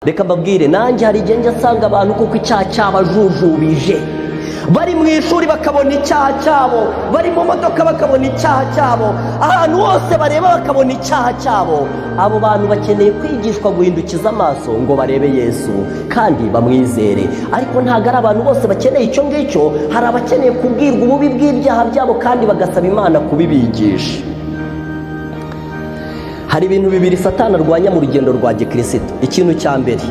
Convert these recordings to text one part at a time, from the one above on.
Reka mbabwire, nanjye hari igihe njya nsanga abantu kuko icyaha cyabajujubije, bari mu ishuri bakabona icyaha cyabo, bari mu modoka bakabona icyaha cyabo, ahantu hose bareba bakabona icyaha cyabo. Abo bantu bakeneye kwigishwa guhindukiza amaso ngo barebe Yesu kandi bamwizere. Ariko ntabwo ari abantu bose bakeneye icyo ngicyo. Hari abakeneye kubwirwa ububi bw'ibyaha byabo kandi bagasaba Imana kubibigisha. Hari ibintu bibiri Satani arwanya mu rugendo rwa gikristo. Ikintu cya mbere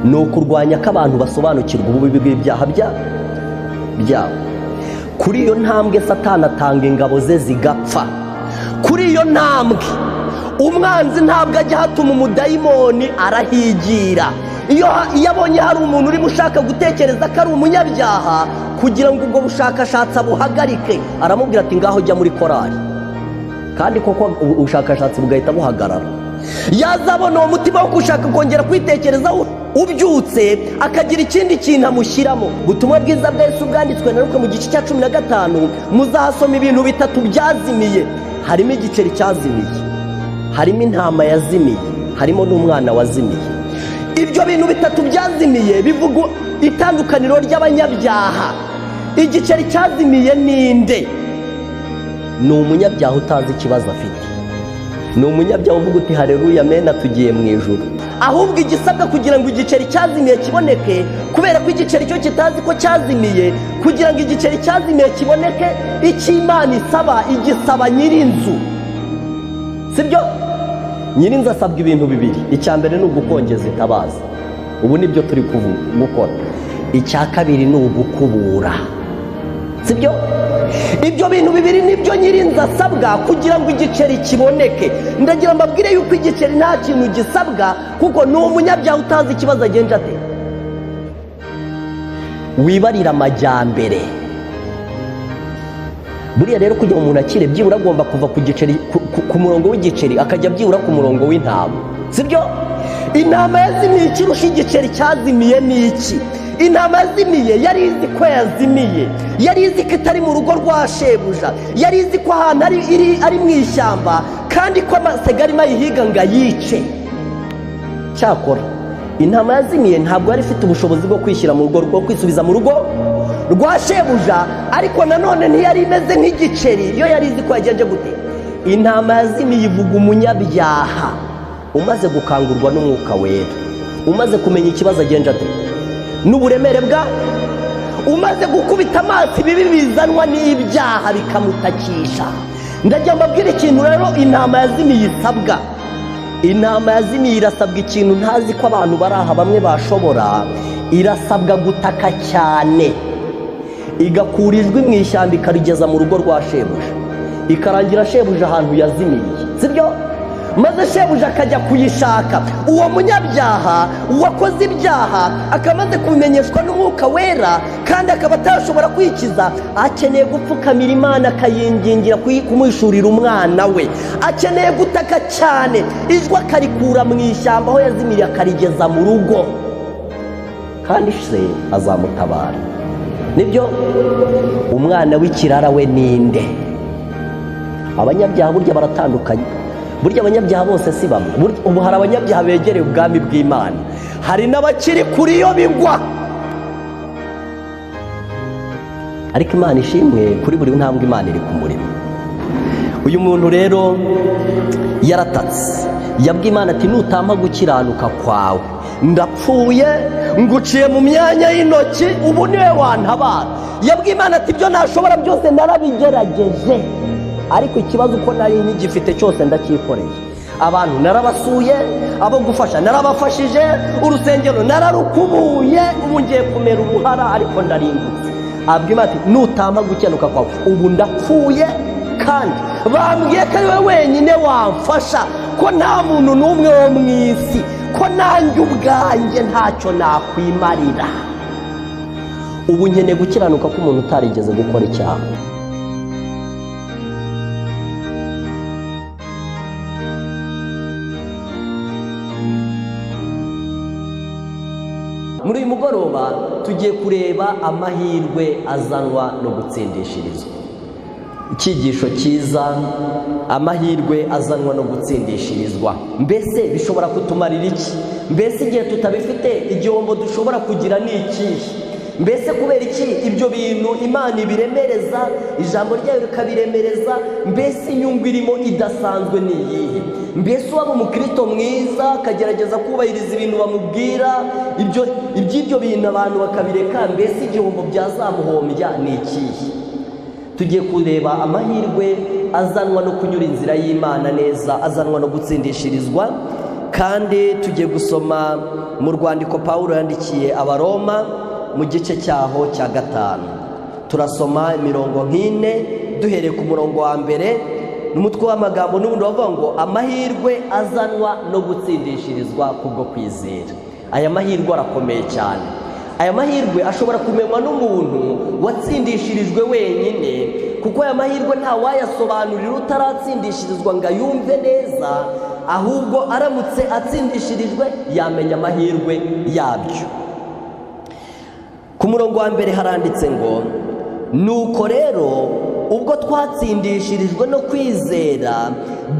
ni ukurwanya ko abantu basobanukirwa ububi bw'ibyaha byabo. Kuri iyo ntambwe Satani atanga ingabo ze zigapfa. Kuri iyo ntambwe umwanzi ntabwo ajya ahatuma umudayimoni, arahigira. Iyo abonye hari umuntu urimo ushaka gutekereza ko ari umunyabyaha, kugira ngo ubwo bushakashatsi abuhagarike, aramubwira ati ngaho jya muri korari. Kandi koko ubushakashatsi bugahita buhagarara. Yazabona uwo mutima wo gushaka kongera kwitekerezaho ubyutse, akagira ikindi kintu amushyiramo. Ubutumwa bwiza bwa Yesu bwanditswe na Luka mu gice cya 15, muzahasoma ibintu bitatu byazimiye. Harimo igiceri cyazimiye, harimo intama yazimiye, harimo n'umwana wazimiye. Ibyo bintu bitatu byazimiye bivuga itandukaniro ry'abanyabyaha. Igiceri cyazimiye ninde? Ni umunyabyaha utazi ikibazo afite. Ni umunyabyaha uvuga uti haleluya mena, tugiye mu ijuru. Ahubwo igisabwa kugira ngo igiceri cyazimiye kiboneke, kubera ko igiceri cyo kitazi ko cyazimiye, kugira ngo igiceri cyazimiye kiboneke, icyo Imana isaba igisaba nyir'inzu, sibyo? Nyir'inzu asabwa ibintu bibiri. Icya mbere ni ugukongeza itabaza, ubu nibyo turi gukora. Icya kabiri ni ugukubura, sibyo? Ibyo bintu bibiri nibyo nyir'inzu asabwa kugira ngo igiceri kiboneke. Ndagira mbabwire yuko igiceri nta kintu gisabwa, kuko ni umunyabyaha utazi ikibazo agenje ate. Wibarira amajyambere. Buriya rero kugira ngo umuntu akire, byibura agomba kuva ku giceri, ku murongo w'igiceri, akajya byibura ku murongo w'intama, sibyo? Intama yazimiye ikirusha igiceri cyazimiye ni iki? Intama yazimiye yari izi ko yazimiye, yari izi ko itari mu rugo rwa shebuja, yari izi ko ahantu ari mu ishyamba, kandi ko amasega arimo ayihiga ngo ayice. Cyakora intama yazimiye ntabwo yari ifite ubushobozi bwo kwishyira mu rugo, rwo kwisubiza mu rugo rwa shebuja, ariko nanone ntiyari imeze nk'igiceri, yo yari izi ko yagenje gute. Intama yazimiye ivuga umunyabyaha umaze gukangurwa n'umwuka wera, umaze kumenya ikibazo agenje ate n'uburemere bwa, umaze gukubita amaso ibibi bizanwa n'ibyaha bikamutakisha. Ndagira mbabwire ikintu rero intama yazimiye isabwa. Intama yazimiye irasabwa ikintu ntazi ko abantu bari aha bamwe bashobora. Irasabwa gutaka cyane, igakura ijwi mu ishyamba ikarigeza mu rugo rwa shebuja, ikarangira shebuja ahantu yazimiye, sibyo? Maze shebuja akajya kuyishaka. Uwo munyabyaha wakoze ibyaha akamaze kubimenyeshwa n'umwuka wera, kandi akaba atashobora kwikiza, akeneye gupfukamira Imana akayingingira kumuhishurira umwana we. Akeneye gutaka cyane, ijwi akarikura mu ishyamba aho yazimiriye akarigeza mu rugo, kandi se azamutabara. Nibyo? Umwana w'ikirara we ninde? Abanyabyaha burya baratandukanye. Burya abanyabyaha bose si bamwe. Ubu hari abanyabyaha begereye ubwami bw'Imana, hari n'abakiri kuri yo bigwa. Ariko Imana ishimwe, kuri buri ntambwe Imana iri ku murimo. Uyu muntu rero yaratatse, yabwiye Imana ati nutampa gukiranuka kwawe ndapfuye, nguciye mu myanya y'intoki, ubu niwe wantabara. Yabwiye Imana ati ibyo nashobora byose narabigerageje, ariko ikibazo uko nari nkigifite cyose ndacyikoreye. Abantu narabasuye, abo gufasha narabafashije, urusengero nararukubuye, ubu ngiye kumera uruhara ariko ndarimbutse. Abwira Imana ati nutampa gukenuka kwawe ubu ndapfuye, kandi bambwiye ko ari wowe wenyine wamfasha, ko nta muntu n'umwe wo mu isi, ko nanjye ubwanjye ntacyo nakwimarira. Ubu nkeneye gukiranuka k'umuntu utarigeze gukora icyaha. Muri uyu mugoroba tugiye kureba amahirwe azanwa no gutsindishirizwa. Icyigisho cyiza, amahirwe azanwa no gutsindishirizwa. Mbese bishobora kutumarira iki? Mbese igihe tutabifite igihombo dushobora kugira ni ikihe? Mbese kubera iki ibyo bintu Imana ibiremereza, ijambo ryayo rikabiremereza? Mbese inyungu irimo idasanzwe ni iyihe? Mbese uwaba umukristo mwiza akagerageza kubahiriza ibintu bamubwira, iby'ibyo bintu abantu bakabireka, mbese igihombo byazamuhombya ni ikihe? Tugiye kureba amahirwe azanwa no kunyura inzira y'Imana neza, azanwa no gutsindishirizwa. Kandi tugiye gusoma mu rwandiko Pawulo yandikiye Abaroma mu gice cyaho cya 5. Turasoma imirongo nk'ine duhereye ku murongo wa mbere, n'umutwe w'amagambo n'ubundi bavuga ngo amahirwe azanwa no gutsindishirizwa kubwo kwizera. Aya mahirwe arakomeye cyane. Aya mahirwe ashobora kumenywa n'umuntu watsindishirijwe wenyine, kuko aya mahirwe nta wayasobanurira utaratsindishirizwa ngo ayumve neza, ahubwo aramutse atsindishirijwe yamenya amahirwe yabyo. Ku murongo wa mbere haranditse ngo nuko rero ubwo twatsindishirijwe no kwizera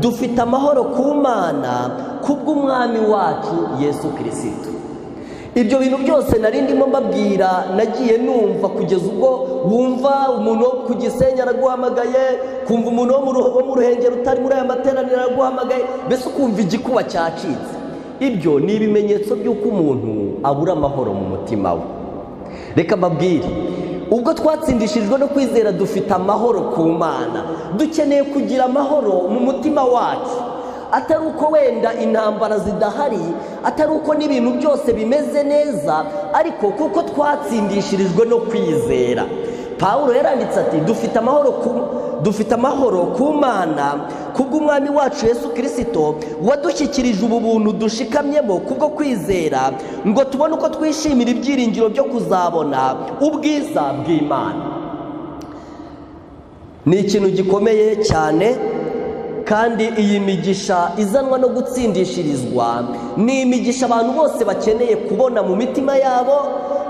dufite amahoro ku Mana kubw'Umwami wacu Yesu Kristo. Ibyo bintu byose nari ndimo mbabwira nagiye numva kugeza ubwo wumva umuntu wo ku Gisenyi araguhamagaye, kumva umuntu wo mu Ruhengeri utari muri aya materaniro araguhamagaye, mbese ukumva igikuba cyacitse. Ibyo ni ibimenyetso by'uko umuntu abura amahoro mu mutima we. Reka mbabwire, ubwo twatsindishijwe no kwizera dufite amahoro ku Mana. Dukeneye kugira amahoro mu mutima wacu, atari uko wenda intambara zidahari, atari uko n'ibintu byose bimeze neza, ariko kuko twatsindishirijwe no kwizera. Pawulo yaranditse ati dufite amahoro ku Mana kubw'Umwami wacu Yesu Kristo, wadushyikirije ubu buntu dushikamyemo kubwo kwizera, ngo tubone uko twishimira ibyiringiro byo kuzabona ubwiza bw'Imana. Ni ikintu gikomeye cyane. Kandi iyi migisha izanwa no gutsindishirizwa ni imigisha abantu bose bakeneye kubona mu mitima yabo,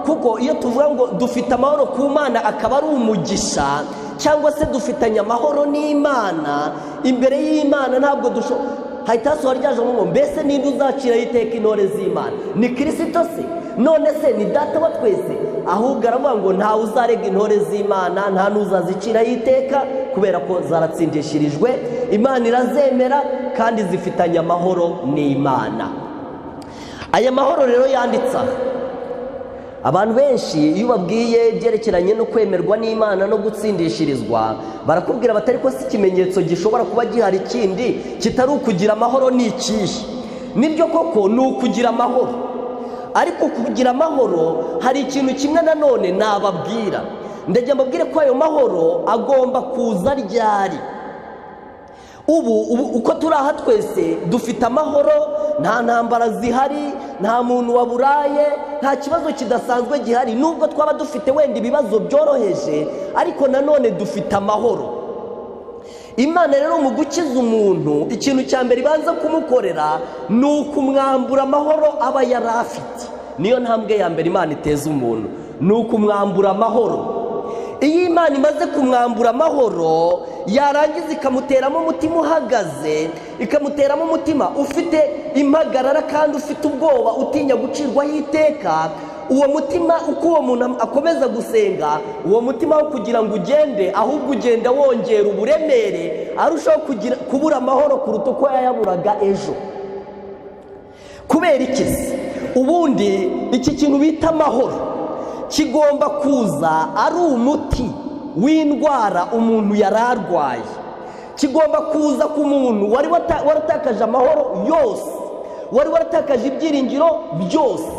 kuko iyo tuvuga ngo dufite amahoro ku Mana akaba ari umugisha, cyangwa se dufitanye amahoro n'Imana, imbere y'Imana ntabwo hahita hasohora rya jambo ngo mbese ninde uzaciraho iteka intore z'Imana? Ni Kristo se? None se ni data wa twese? Ahubwo aravuga ngo ntawe uzarega intore z'Imana, nta n'uzaziciraho iteka, kubera ko zaratsindishirijwe, Imana irazemera kandi zifitanye amahoro n'Imana. Aya mahoro rero yanditse aha, abantu benshi iyo babwiye ibyerekeranye no kwemerwa n'Imana no gutsindishirizwa, barakubwira batari ko si ikimenyetso gishobora kuba gihari kindi kitari ukugira amahoro ni ikihe? Nibyo koko ni ukugira amahoro, ariko kugira amahoro hari ikintu kimwe nanone nababwira. Ndajya mbabwire ko ayo mahoro agomba kuza ryari. Ubu uko turi aha twese dufite amahoro, nta ntambara zihari, nta muntu waburaye, nta kibazo kidasanzwe gihari, nubwo twaba dufite wenda ibibazo byoroheje, ariko nanone dufite amahoro. Imana rero mu gukiza umuntu, ikintu cya mbere ibanza kumukorera ni ukumwambura amahoro aba yari afite. Niyo ntambwe ya mbere Imana iteza umuntu, ni ukumwambura amahoro. Iyo Imana imaze kumwambura amahoro, yarangiza ikamuteramo umutima uhagaze, ikamuteramo umutima ufite impagarara kandi ufite ubwoba, utinya gucirwaho iteka, uwo mutima uko uwo muntu akomeza gusenga, uwo mutima wo kugira ngo ugende, ahubwo ugenda wongera uburemere, arushaho kubura amahoro kuruta uko yayaburaga ejo. Kubera iki se? Ubundi iki kintu bita amahoro kigomba kuza ari umuti w'indwara umuntu yari arwaye. Kigomba kuza ku muntu wari waratakaje amahoro yose, wari waratakaje ibyiringiro byose.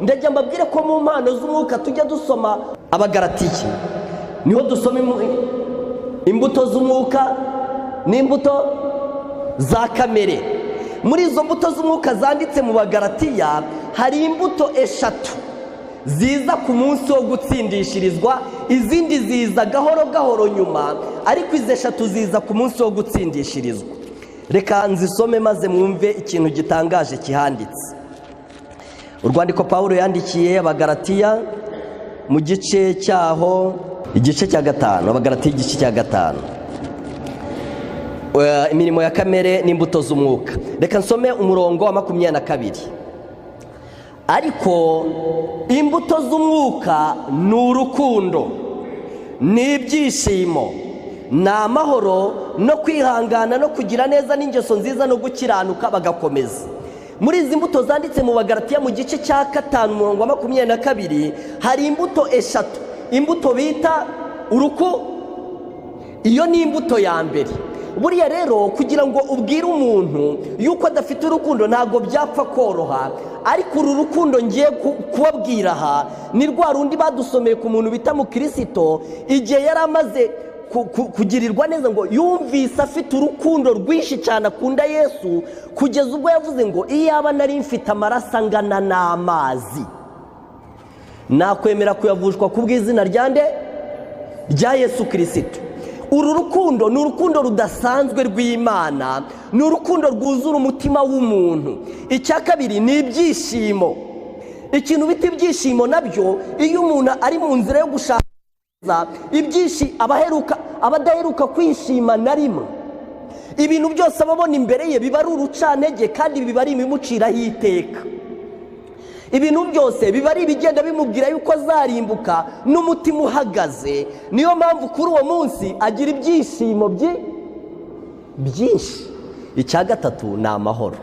Ndajya mbabwire ko mu mpano z'umwuka tujya dusoma Abagalatiya, niho dusoma imbuto z'umwuka n'imbuto za kamere. Muri izo mbuto z'umwuka zanditse mu Bagalatiya hari imbuto 3 ziza ku munsi wo gutsindishirizwa, izindi ziza gahoro gahoro nyuma, ariko izi 3 ziza ku munsi wo gutsindishirizwa. Reka nzisome maze mwumve ikintu gitangaje kihanditse. Urwandiko Pawulo yandikiye Abagalatiya mu gice cyaho, igice cya 5, Abagalatiya igice cya 5. Imirimo ya kamere n'imbuto z'umwuka. Reka nsome umurongo wa 22. Ariko imbuto z'umwuka ni urukundo, ni ibyishimo, ni amahoro, no kwihangana, no kugira neza, n'ingeso nziza, no gukiranuka. Bagakomeza muri izi mbuto zanditse mu Bagalatiya mu gice cya 5 umurongo wa 22, hari imbuto eshatu. Imbuto bita uruku, iyo ni imbuto ya mbere. Buriya rero kugira ngo ubwire umuntu yuko adafite urukundo ntabwo byapfa koroha, ariko uru rukundo ngiye kubabwira aha ni rwa rundi badusomeye ku muntu bita Mukristo, igihe yari amaze kugirirwa neza ngo yumvise afite urukundo rwinshi cyane akunda Yesu, kugeza ubwo yavuze ngo iyaba nari mfite amaraso angana n'amazi nakwemera kuyavushwa ku bw'izina rya nde? Rya Yesu Kristo. Uru rukundo ni urukundo rudasanzwe rw'Imana, ni urukundo rwuzura umutima w'umuntu. Icya kabiri ni ibyishimo. Ikintu bita ibyishimo nabyo, iyo umuntu ari mu nzira yo gushaka abadaheruka kwishima na rimwe, ibintu byose ababona imbere ye biba ari urucantege kandi biba ari ibimuciraho iteka. Ibintu byose biba ari ibigenda bimubwira yuko azarimbuka n'umutima uhagaze. Niyo mpamvu kuri uwo munsi agira ibyishimo byinshi. Icya gatatu ni amahoro.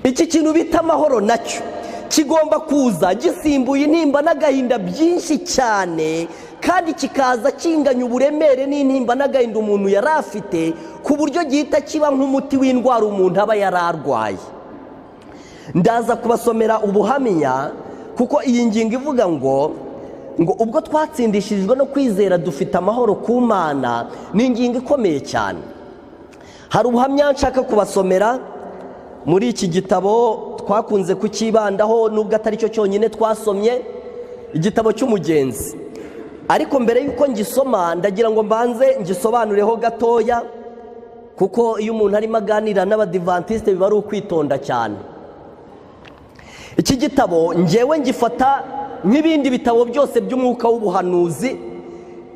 Iki kintu bita amahoro nacyo kigomba kuza gisimbuye intimba n'agahinda byinshi cyane, kandi kikaza kinganya uburemere n'intimba n'agahinda umuntu yari afite, ku buryo gihita kiba nk'umuti w'indwara umuntu aba yari arwaye. Ndaza kubasomera ubuhamya, kuko iyi ngingo ivuga ngo ubwo twatsindishirijwe no kwizera dufite amahoro ku Mana, ni ingingo ikomeye cyane. Hari ubuhamya nshaka kubasomera muri iki gitabo twakunze kukibandaho, nubwo atari cyo cyonyine twasomye, igitabo cy'umugenzi. Ariko mbere yuko ngisoma ndagira ngo mbanze ngisobanureho gatoya, kuko iyo umuntu arimo aganira n'abadivantiste biba ari ukwitonda cyane. Iki gitabo ngewe ngifata nk'ibindi bitabo byose by'umwuka w'ubuhanuzi,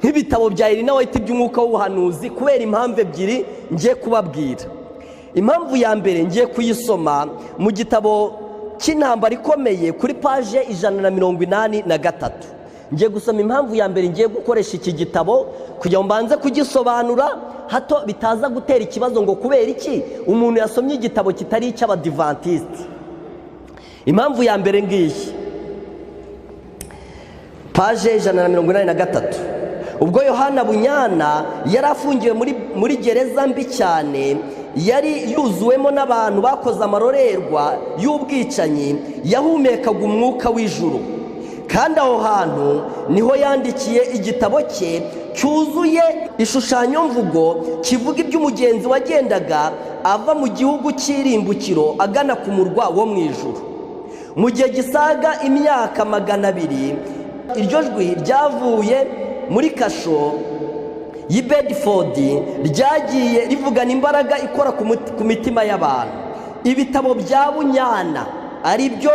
nk'ibitabo bya Elena White by'umwuka w'ubuhanuzi, kubera impamvu ebyiri ngiye kubabwira. Impamvu ya mbere ngiye kuyisoma mu gitabo cy'intambara ikomeye kuri paje 183. Ngiye gusoma impamvu ya mbere ngiye gukoresha iki gitabo kugira ngo mbanze kugisobanura, hato bitaza gutera ikibazo ngo kubera iki umuntu yasomye igitabo kitari icy'abadivantiste. Impamvu ya mbere ngiyi, paje 183. Ubwo Yohana Bunyana yari afungiwe muri gereza mbi cyane, yari yuzuwemo n'abantu bakoze amarorerwa y'ubwicanyi, yahumekaga umwuka w'ijuru. Kandi aho hantu niho yandikiye igitabo cye cyuzuye ishushanyo mvugo kivuga iby'umugenzi wagendaga ava mu gihugu cy'irimbukiro agana ku murwa wo mu ijuru. Mu gihe gisaga imyaka 200, iryo jwi ryavuye muri kasho y'i Bedford ryagiye rivugana imbaraga ikora ku mitima y'abantu. Ibitabo bya Bunyana ari byo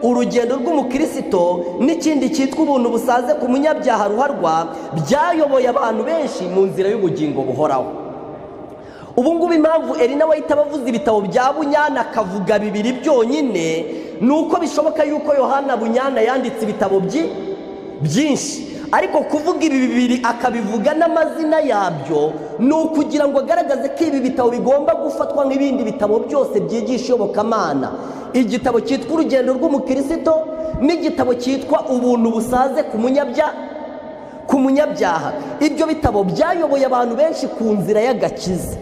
urugendo rw'umukristo n'ikindi cyitwa ubuntu busaze ku munyabyaha ruharwa, byayoboye abantu benshi mu nzira y'ubugingo buhoraho. Ubu ngubu impamvu Elena White abavuze ibitabo bya Bunyana akavuga bibiri byonyine, nuko bishoboka yuko Yohana Bunyana yanditse ibitabo byinshi, ariko kuvuga ibi bibiri akabivuga n'amazina yabyo ni ukugira ngo agaragaze ko ibi bitabo bigomba gufatwa nk'ibindi bitabo byose byigisha iyobokamana. Igitabo cyitwa urugendo rw'umukristo n'igitabo cyitwa ubuntu busaze ku munyabyaha. Ibyo bitabo byayoboye abantu benshi ku nzira y'agakiza.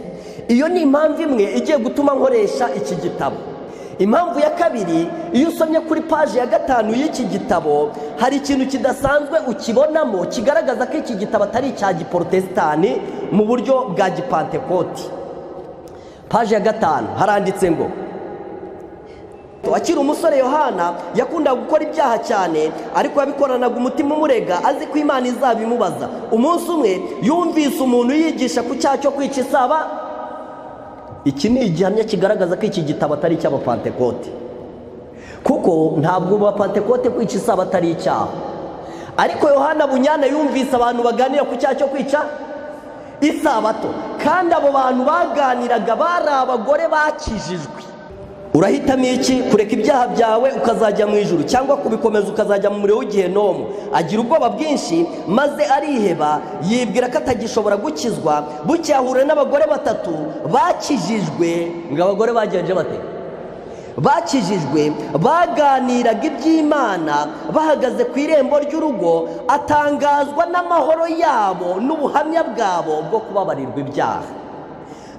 Iyo ni impamvu imwe igiye gutuma nkoresha iki gitabo. Impamvu ya kabiri, iyo usomye kuri paje ya 5 y'iki gitabo, hari ikintu kidasanzwe ukibonamo kigaragaza ko iki gitabo atari icya giprotestani mu buryo bwa gipantekoti. Paje ya 5 haranditse ngo akiri umusore Yohana yakundaga gukora ibyaha cyane, ariko yabikoranaga umutima umurega, azi ko Imana izabimubaza. Umunsi umwe yumvise umuntu yigisha ku cyaha cyo kwica isaba. Iki ni igihamya kigaragaza ko iki gitabo atari icy'abapantekote, kuko ntabwo abapantekote kwica isaba atari icyaha. Ariko Yohana Bunyana yumvise abantu baganira ku cyaha cyo kwica isabato, Kandi abo bantu baganiraga bari abagore bakijijwe. Urahitamo iki? Kureka ibyaha byawe ukazajya mu ijuru, cyangwa kubikomeza ukazajya mu muriro w'igihenomu? Agira ubwoba bwinshi maze ariheba, yibwira ko atagishobora gukizwa. Bucye ahura n'abagore batatu bakijijwe. Ngo abagore bagenje bate? Bakijijwe, baganiraga iby'Imana bahagaze ku irembo ry'urugo. Atangazwa n'amahoro yabo n'ubuhamya bwabo bwo kubabarirwa ibyaha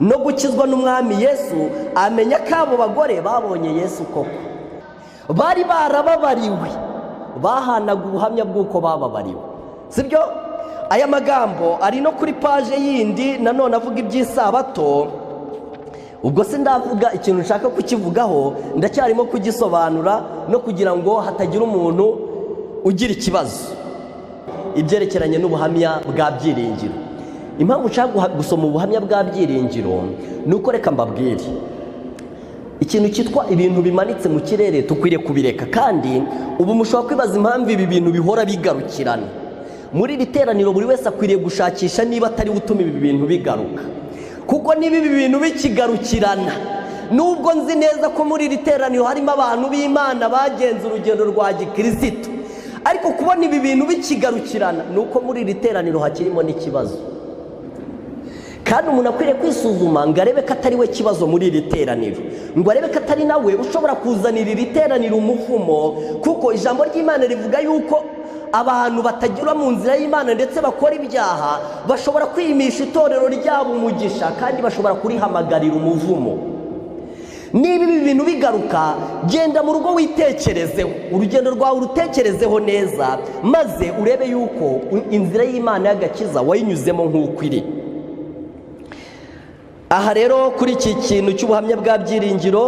no gukizwa n'Umwami Yesu. Amenya ko abo bagore babonye Yesu koko, bari barababariwe, bahanaga ubuhamya bw'uko bababariwe, sibyo? Aya magambo ari no kuri paje yindi nanone avuga iby'isabato. Ubwo se ndavuga ikintu nshaka kukivugaho, ndacyarimo kugisobanura no kugira ngo hatagira umuntu ugira ikibazo. Ibyerekeranye n'ubuhamya bwa Byiringiro, impamvu nshaka gusoma ubuhamya bwa Byiringiro ni uko, reka mbabwire ikintu cyitwa ibintu bimanitse mu kirere, tukwiriye kubireka. Kandi ubu mushobora kwibaza impamvu ibi bintu bihora bigarukirana muri iri teraniro. Buri wese akwiriye gushakisha niba atari we utuma ibi bintu bigaruka, kuko niba ibi bintu bikigarukirana, nubwo nzi neza ko muri iri teraniro harimo abantu b'Imana bagenze urugendo rwa gikirisitu, ariko kubona ibi bintu bikigarukirana ni uko muri iri teraniro hakirimo n'ikibazo. Kandi umuntu akwiriye kwisuzuma ngo arebe ko atari we kibazo muri iri teraniro, ngo arebe ko atari nawe ushobora kuzanira iri teraniro umuvumo, kuko ijambo ry'Imana rivuga yuko abantu batagira mu nzira y'Imana ndetse bakora ibyaha bashobora kwimisha itorero ryabo umugisha, kandi bashobora kurihamagarira umuvumo. Niba ibi bintu bigaruka, genda mu rugo witekerezeho, urugendo rwawe urutekerezeho neza, maze urebe yuko inzira y'Imana y'agakiza wayinyuzemo nk'uko iri. Aha rero kuri iki kintu cy'ubuhamya bwa Byiringiro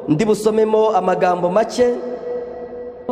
ndi busomemo amagambo make.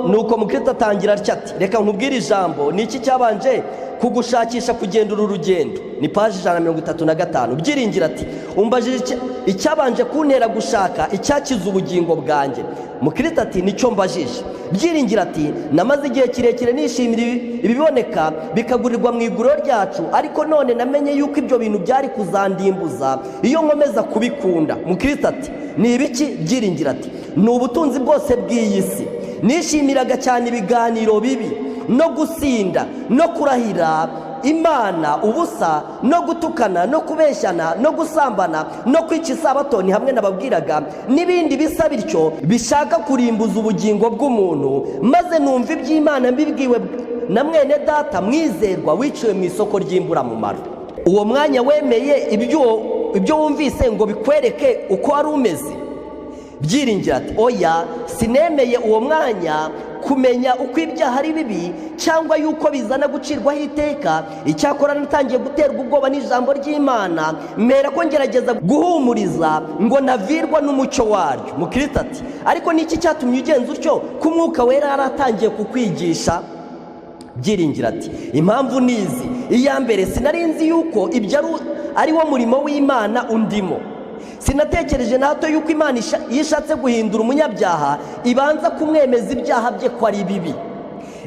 Nuko Mukristo atangira atya ati: reka nkubwire ijambo, ni iki cyabanje kugushakisha kugenda uru rugendo? Ni paji 135. Byiringiro ati: umbajije icyabanje kuntera gushaka icyakiza ubugingo bwanjye. Mukristo ati: nicyo mbajije. Byiringiro ati: namaze igihe kirekire nishimira ibiboneka bikagurirwa mu iguriro ryacu, ariko none namenye yuko ibyo bintu byari kuzandimbuza iyo nkomeza kubikunda. Mukristo ati: ni ibiki? Byiringiro ati: ni ubutunzi bwose bw'iyi si. Nishimiraga cyane ibiganiro bibi no gusinda no kurahira Imana ubusa no gutukana no kubeshyana no gusambana no kwica isabato, ni hamwe nababwiraga n'ibindi bisa bityo bishaka kurimbuza ubugingo bw'umuntu. Maze numva iby'Imana mbibwiwe na mwene data mwizerwa wiciwe mu isoko ry'imburamumaro. Uwo mwanya wemeye ibyo wumvise ngo bikwereke uko wari umeze? Byiringiro ati: oya, sinemeye uwo mwanya kumenya uko ibyaha ari bibi cyangwa yuko bizana gucirwaho iteka. Icyakora natangiye guterwa ubwoba n'ijambo ry'Imana, mera ko ngerageza guhumuriza ngo navirwa n'umucyo waryo. Mukristo ati: ariko niki cyatumye ugenza utyo ko Umwuka Wera yaratangiye kukwigisha? Byiringiro ati: impamvu nizi. Iya mbere, sinari nzi yuko ibyo ari wo murimo w'Imana undimo. Sinatekereje na hato yuko Imana iyo ishatse guhindura umunyabyaha ibanza kumwemeza ibyaha bye ko ari bibi.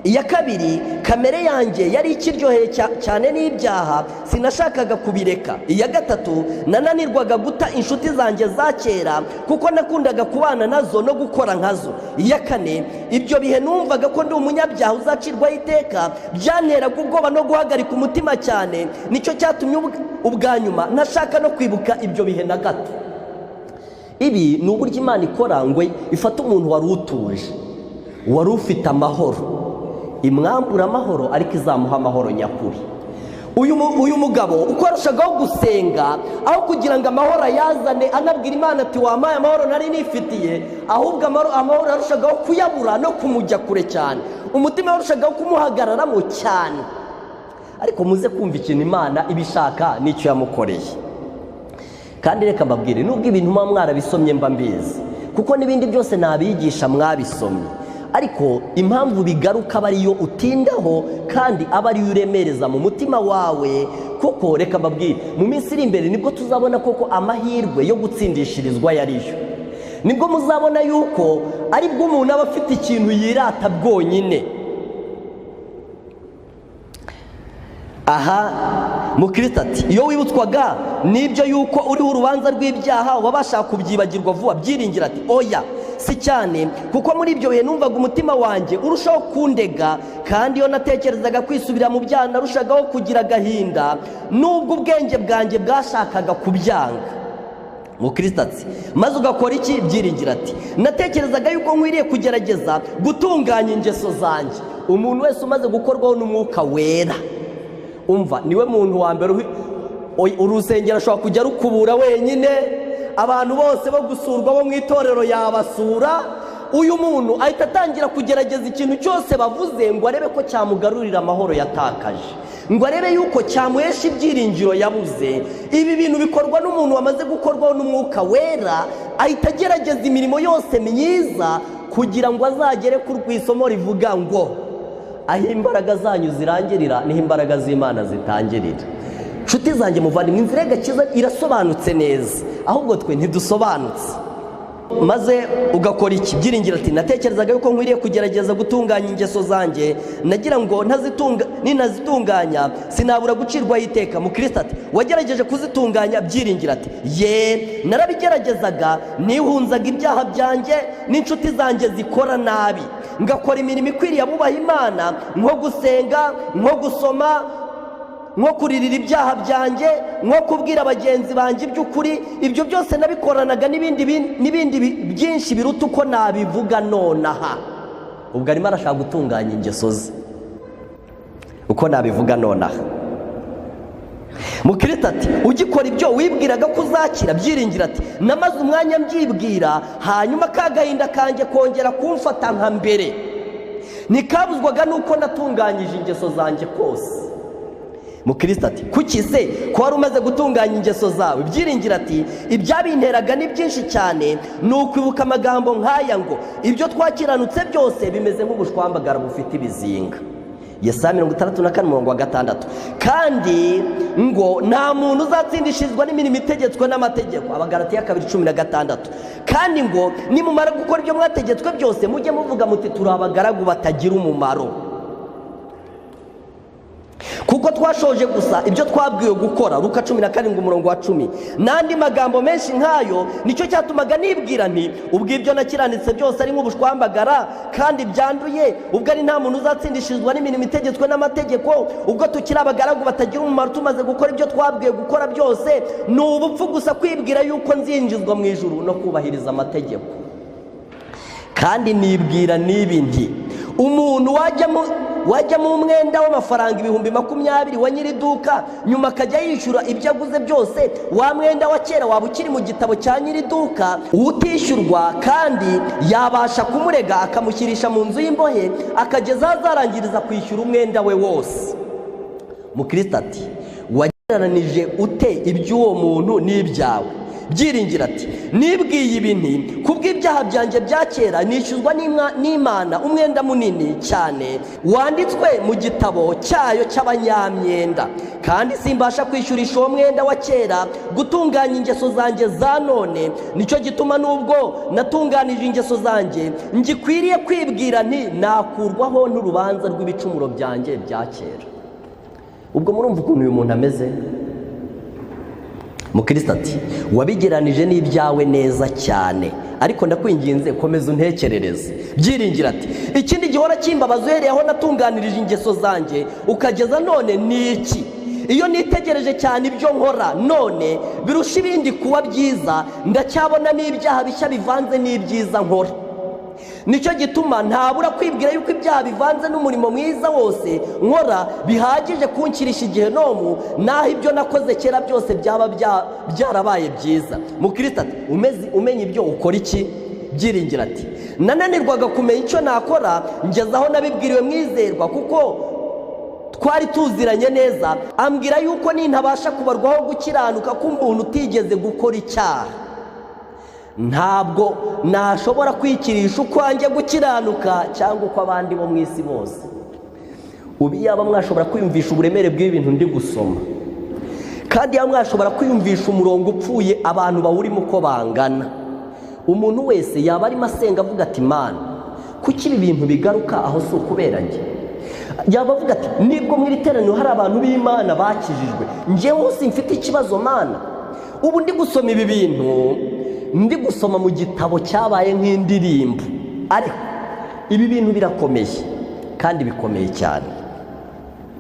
Iya kabiri, kamere yanjye yari ikiryoheye cyane n'ibyaha, sinashakaga kubireka. Iya gatatu, nananirwaga guta inshuti zanjye za kera kuko nakundaga kubana nazo no gukora nkazo. Iya kane, ibyo bihe numvaga ko ndi umunyabyaha uzacirwaho iteka, byanteraga ubwoba no guhagarika umutima cyane. Nicyo cyatumye ubwa nyuma ntashaka no kwibuka ibyo bihe na gato. Ibi ni uburyo Imana ikora ngo ifate umuntu wari utuje, wari ufite amahoro, imwambura amahoro ariko izamuha amahoro nyakuri. Uyu mugabo uko arushagaho gusenga, aho kugira ngo amahoro ayazane anabwira Imana ati wampaye amahoro nari nifitiye, ahubwo amahoro arushagaho kuyabura no kumujya kure cyane, umutima warushagaho kumuhagararamo cyane. Ariko muze kumva ikintu Imana ibishaka n'icyo yamukoreye. Kandi reka mbabwire, nubwo ibintu muba mwarabisomye mba mbizi, kuko n'ibindi byose nabigisha mwabisomye, ariko impamvu bigaruka aba ariyo utindaho kandi aba ariyo uremereza mu mutima wawe. Kuko reka mbabwire, mu minsi iri imbere nibwo tuzabona koko amahirwe yo gutsindishirizwa yariyo, nibwo muzabona yuko aribwo umuntu aba afite ikintu yirata bwonyine. Aha mukristo ati iyo wibutswaga nibyo yuko uriho urubanza rw'ibyaha wabasha kubyibagirwa vuba. Byiringira ati oya si cyane, kuko muri ibyo bihe numvaga umutima wanjye urushaho kundega, kandi iyo natekerezaga kwisubira mu byaha narushagaho kugira agahinda, nubwo ubwenge bwanjye bwashakaga kubyanga. Mukristo ati maze ugakora iki? Byiringira ati natekerezaga yuko nkwiriye kugerageza gutunganya ingeso zanjye. Umuntu wese umaze gukorwaho n'umwuka wera, umva, niwe muntu wa mbere urusengero ashobora kujya rukubura wenyine, abantu bose bo gusurwa bo mu itorero yabasura. Uyu muntu ahita atangira kugerageza ikintu cyose bavuze ngo arebe ko cyamugarurira amahoro yatakaje, ngo arebe yuko cyamuhesha ibyiringiro yabuze. Ibi bintu bikorwa n'umuntu wamaze gukorwaho n'umwuka wera, ahita agerageza imirimo yose myiza kugira ngo azagere ku isomo rivuga ngo aho imbaraga zanyu zirangirira niho imbaraga z'Imana zitangirira. Nshuti zanjye muvandimwe, inzira y'agakiza irasobanutse neza, ahubwo twe ntidusobanutse. Maze ugakora iki? Byiringira ati natekerezaga yuko nkwiriye kugerageza gutunganya ingeso zanjye, nagira ngo ninazitunganya sinabura gucirwaho iteka. Mukristo ati wagerageje kuzitunganya? Byiringira ati ye, narabigeragezaga, nihunzaga ibyaha byanjye n'inshuti zanjye zikora nabi, ngakora imirimo ikwiriye abubaha Imana, nko gusenga, nko gusoma, nko kuririra ibyaha byanjye, nko kubwira bagenzi banjye iby'ukuri. Ibyo byose nabikoranaga n'ibindi byinshi biruta uko nabivuga nonaha. Ubwo arimo arashaka gutunganya ingeso ze uko nabivuga nonaha. Mukristo ati ugikora ibyo wibwiraga ko uzakira? Byiringira ati namaze umwanya mbyibwira, hanyuma ka gahinda kanjye kongera kumfata nka mbere, ntikabuzwaga nuko natunganyije ingeso zanjye kose. Mukristo ati kuki se ko wari umaze gutunganya ingeso zawe? Byiringira ati ibyabinteraga ni byinshi cyane, ni ukwibuka amagambo nk'aya ngo ibyo twakiranutse byose bimeze nk'ubushwambagara bufite ibizinga. Yesaya 64 umurongo wa 6. Kandi ngo nta muntu uzatsindishirizwa n'imirimo itegetswe n'amategeko. Abagalatiya 2:16. Kandi ngo nimumara gukora ibyo mwategetswe byose mujye muvuga muti turi abagaragu batagira umumaro, kuko twashoje gusa ibyo twabwiwe gukora. Luka 17 umurongo wa 10. N'andi magambo menshi nkayo, nicyo cyatumaga nibwira nti ubwo ibyo nakiranitse byose ari nk'ubushwambagara kandi byanduye, ubwo ari nta muntu uzatsindishirizwa n'imirimo itegetswe n'amategeko, ubwo tukiri abagaragu batagira umumaro tumaze gukora ibyo twabwiwe gukora byose, ni ubupfu gusa kwibwira yuko nzinjizwa mu ijuru no kubahiriza amategeko. Kandi nibwira n'ibi nti umuntu wajya mu mwenda w'amafaranga 20,000 wa nyiri iduka, nyuma akajya yishyura ibyo aguze byose, wa mwenda wa kera waba ukiri mu gitabo cya nyiri iduka utishyurwa, kandi yabasha kumurega akamushyirisha mu nzu y'imbohe akageza aho azarangiriza kwishyura umwenda we wose. Mukristo ati wagereranije ute iby'uwo muntu n'ibyawe? Byiringira ati nibwiye ibi nti kubw'ibyaha byanjye bya kera nishyuzwa n'Imana umwenda munini cyane wanditswe mu gitabo cyayo cy'abanyamyenda, kandi simbasha kwishyurisha uwo mwenda wa kera gutunganya ingeso zanjye za none. Nicyo gituma nubwo natunganije ingeso zanjye ngikwiriye kwibwira nti nakurwaho n'urubanza rw'ibicumuro byanjye bya kera. Ubwo murumva ukuntu uyu muntu ameze. Mukristo ati wabigeranije n'ibyawe neza cyane, ariko ndakwinginze komeza untekerereze. Byiringira ati ikindi gihora kimbabaza uhereye aho natunganirije ingeso zanjye ukageza none ni iki? Iyo nitegereje cyane ibyo nkora none birusha ibindi kuba byiza, ndacyabona n'ibyaha bishya bivanze n'ibyiza nkora. Nicyo gituma ntabura kwibwira yuko ibyaha bivanze n'umurimo mwiza wose nkora bihagije kunkirisha igihe nomu, naho ibyo nakoze kera byose byaba byarabaye byiza. Mukristo ati umenya ibyo ukora iki? Byiringira ati nananirwaga kumenya icyo nakora, ngeze aho nabibwiriwe mwizerwa kuko twari tuziranye neza, ambwira yuko nintabasha kubarwaho gukiranuka k'umuntu utigeze gukora icyaha, ntabwo nashobora kwikirisha ukwanjye gukiranuka cyangwa uko abandi bo mu isi bose. Ubu yaba mwashobora kwiyumvisha uburemere bw'ibintu ndi gusoma, kandi yaba mwashobora kwiyumvisha umurongo upfuye abantu bawurimo uko bangana, umuntu wese yaba arimo asenga avuga ati Mana, kuki ibi bintu bigaruka aho si ukubera njye? Yaba avuga ati nibwo mu iteraniro hari abantu b'Imana bakijijwe, njyewe simfite ikibazo Mana. Ubu ndi gusoma ibi bintu, ndi gusoma mu gitabo cyabaye nk'indirimbo, ariko ibi bintu birakomeye kandi bikomeye cyane.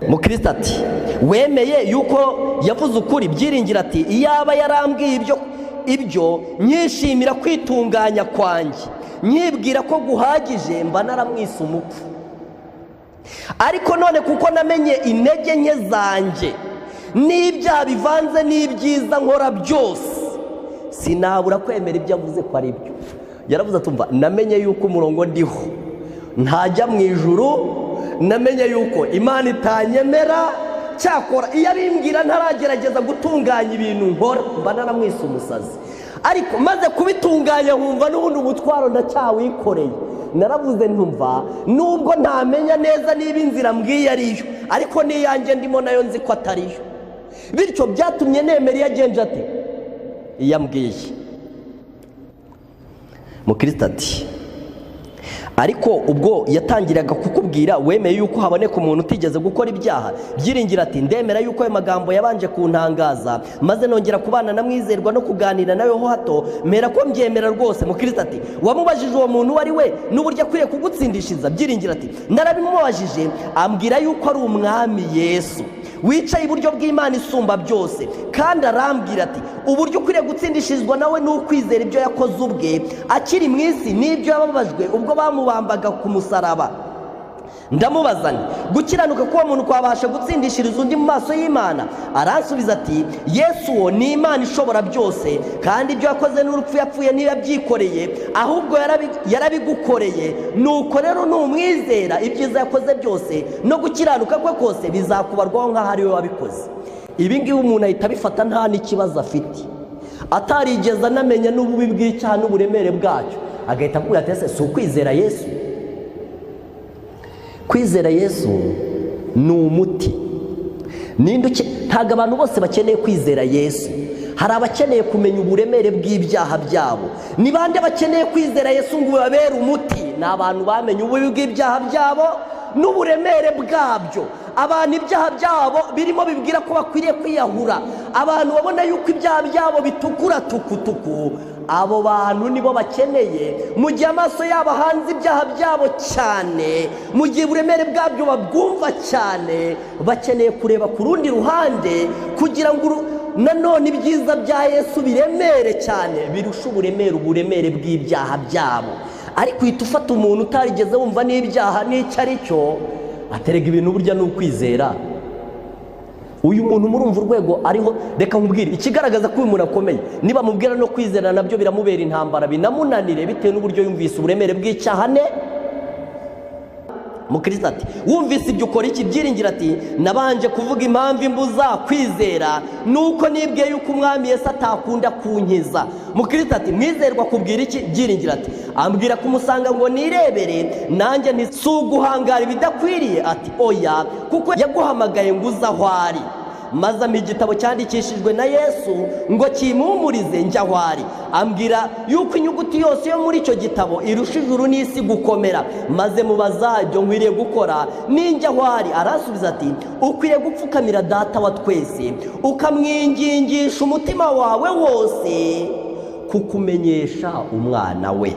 Mukristo ati wemeye yuko yavuze ukuri? Byiringiro ati iyaba yarambwiye ibyo nyishimira kwitunganya kwanjye, nyibwira ko guhagije, mba naramwise umupfu. Ariko none kuko namenye intege nke zanjye n'ibyaha bivanze n'ibyiza nkora byose, sinabura kwemera ibyo avuze ko ari byo. Yaravuze atumva namenye yuko umurongo ndiho ntajya mu ijuru, namenye yuko Imana itanyemera, cyakora iyo abimbwira ntaragerageza gutunganya ibintu nkora mba naramwise umusazi, ariko maze kubitunganya nkumva n'ubundi umutwaro ndacyawikoreye. Naravuze ntumva nubwo ntamenya neza niba inzira mbwiye ariyo, ariko n'iyanjye ndimo nayo nzi ko atariyo. Bityo byatumye nemera iyo agenje ate iyo ambwiye. Mukristo ati ariko ubwo yatangiraga kukubwira wemeye yuko haboneka umuntu utigeze gukora ibyaha? Byiringiro ati ndemera yuko ayo magambo yabanje kuntangaza, maze nongera kubana na Mwizerwa no kuganira nawe ho hato, mera ko mbyemera rwose. Mukristo ati wamubajije uwo muntu wari we n'uburyo akwiriye kugutsindishiriza? Byiringiro ati narabimubajije, ambwira yuko ari umwami Yesu wicaye iburyo bw'Imana isumba byose, kandi arambwira ati uburyo ukwiriye gutsindishirizwa nawe ni ukwizera ibyo yakoze ubwe akiri mu isi n'ibyo yababajwe ubwo bamubambaga ku musaraba. Ndamubaza nti gukiranuka k'uwo muntu kwabasha gutsindishiriza undi mu maso y'Imana? Aransubiza ati Yesu uwo ni Imana ishobora byose, kandi ibyo yakoze n'urupfu yapfuye ntiyabyikoreye, ahubwo yarabigukoreye. Nuko rero numwizera ibyiza yakoze byose no gukiranuka kwe kose bizakubarwaho nk'aho ari we wabikoze. Ibi ngibi umuntu ahita abifata nta n'ikibazo afite, atarigeze anamenya n'ububi bw'icyaha n'uburemere bwacyo, agahita avuga ati ese si ukwizera Yesu? Kwizera Yesu ni umuti. Ntabwo abantu bose bakeneye kwizera Yesu. Hari abakeneye kumenya uburemere bw'ibyaha byabo. Ni bande bakeneye kwizera Yesu ngo babere umuti? Ni abantu bamenye ububi bw'ibyaha byabo n'uburemere bwabyo. Abantu ibyaha byabo birimo bibwira ko bakwiriye kwiyahura, abantu babona yuko ibyaha byabo bitukura tukutuku, abo bantu nibo bakeneye. Mu gihe amaso yabo hanze ibyaha byabo cyane, mu gihe uburemere bwabyo babwumva cyane, bakeneye kureba ku rundi ruhande kugira ngo nanone ibyiza bya Yesu biremere cyane, birusha uburemere bw'ibyaha byabo. Ariko uhita ufata umuntu utarigeze wumva n'ibyaha n'icyo ari cyo, aterega ibintu burya ni ukwizera. Uyu muntu murumva urwego ariho. Reka nkubwire ikigaragaza ko uyu muntu akomeye, niba mubwira no kwizera nabyo biramubera intambara, binamunanire bitewe n'uburyo yumvise uburemere bw'icyaha ne. Mukristo ati wumvise ibyo ukora iki? Byiringiro ati nabanje kuvuga impamvu imbuza kwizera, nuko nibwiye yuko umwami Yesu atakunda kunkiza. Mukristo ati mwizerwa kubwira iki? Byiringiro ati ambwira kumusanga ngo nirebere, nanjye nti si uguhangara ibidakwiriye. Ati oya, kuko yaguhamagaye ngo uze aho ari. Maze ampa igitabo cyandikishijwe na Yesu ngo kimpumurize njya aho ari. Ambwira yuko inyuguti yose yo muri icyo gitabo irusha ijuru n'isi gukomera. Maze mubaza ibyo nkwiriye gukora ninjya aho ari. Aransubiza ati ukwiriye gupfukamira Data wa twese, ukamwingingisha umutima wawe wose kukumenyesha umwana we.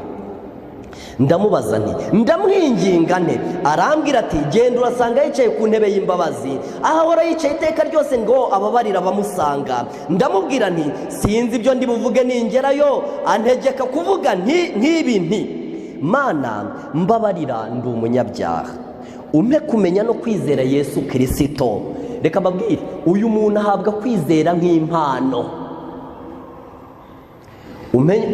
Ndamubaza nti ndamwinginga nte? Arambwira ati genda urasanga yicaye ku ntebe y'imbabazi, aho ahora yicaye iteka ryose ngo ababarira abamusanga. Ndamubwira nti sinzi ibyo ndi buvuge ningerayo. Antegeka kuvuga nti nk'ibi nti Mana mbabarira ndi umunyabyaha, umpe kumenya no kwizera Yesu Kristo. Reka mbabwire, uyu muntu ahabwa kwizera nk'impano.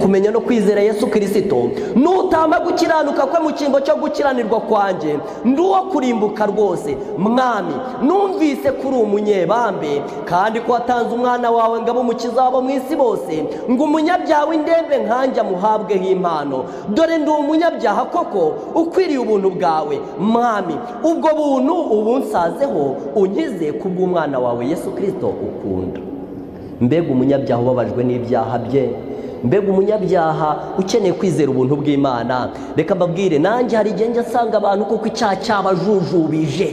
Kumenya no kwizera Yesu Kristo, nutamba gukiranuka kwe mu cyimbo cyo gukiranirwa kwanjye, nduwo kurimbuka rwose. Mwami, numvise kuri umunyebambe, kandi ko watanze umwana wawe ngo abe umukiza wabo mu isi bose, ngo umunyabyaha w'indembe nkanjye amuhabweho impano. Dore ndi umunyabyaha koko ukwiriye ubuntu bwawe. Mwami, ubwo buntu ubunsazeho, unkize kubw'umwana wawe Yesu Kristo ukunda. Mbega umunyabyaha ubabajwe n'ibyaha bye, mbega umunyabyaha ukeneye kwizera ubuntu bw'Imana. Reka mbabwire, nanjye hari igihe njya nsanga abantu kuko icyaha cyabajujubije,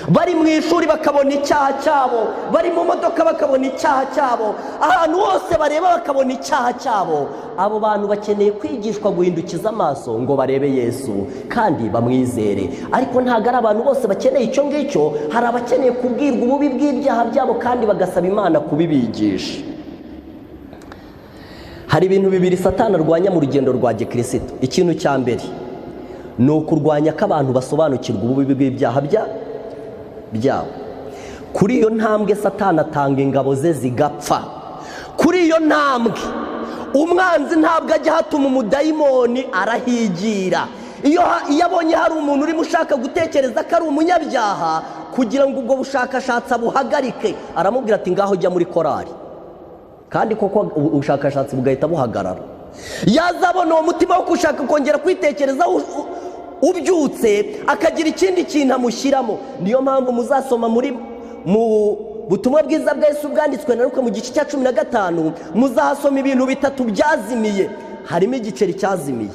Bari mu ishuri bakabona icyaha cyabo, bari mu modoka bakabona icyaha cyabo, ahantu hose bareba bakabona icyaha cyabo. Abo bantu bakeneye kwigishwa guhindukiza amaso ngo barebe Yesu kandi bamwizere. Ariko ntabwo ari abantu bose bakeneye icyo ngicyo. Hari abakeneye kubwirwa ububi bw'ibyaha byabo kandi bagasaba Imana kubibigisha. Hari ibintu bibiri Satani arwanya mu rugendo rwa gikristo. Ikintu cya mbere ni ukurwanya ko abantu basobanukirwa ububi bw'ibyaha byabo. Kuri iyo ntambwe Satani atanga ingabo ze zigapfa. Kuri iyo ntambwe umwanzi ntabwo ajya hatuma umudayimoni, arahigira. Iyo abonye hari umuntu urimo ushaka gutekereza ko ari umunyabyaha, kugira ngo ubwo bushakashatsi abuhagarike, aramubwira ati ngaho jya muri korari. Kandi koko ubushakashatsi bugahita buhagarara. Yazabona uwo mutima wo gushaka kongera kwitekereza ubyutse, akagira ikindi kintu amushyiramo. Niyo mpamvu muzasoma muri mu butumwa bwiza bwa Yesu bwanditswe na Luka mu gice cya 15, muzahasoma ibintu bitatu byazimiye. Harimo igiceri cyazimiye,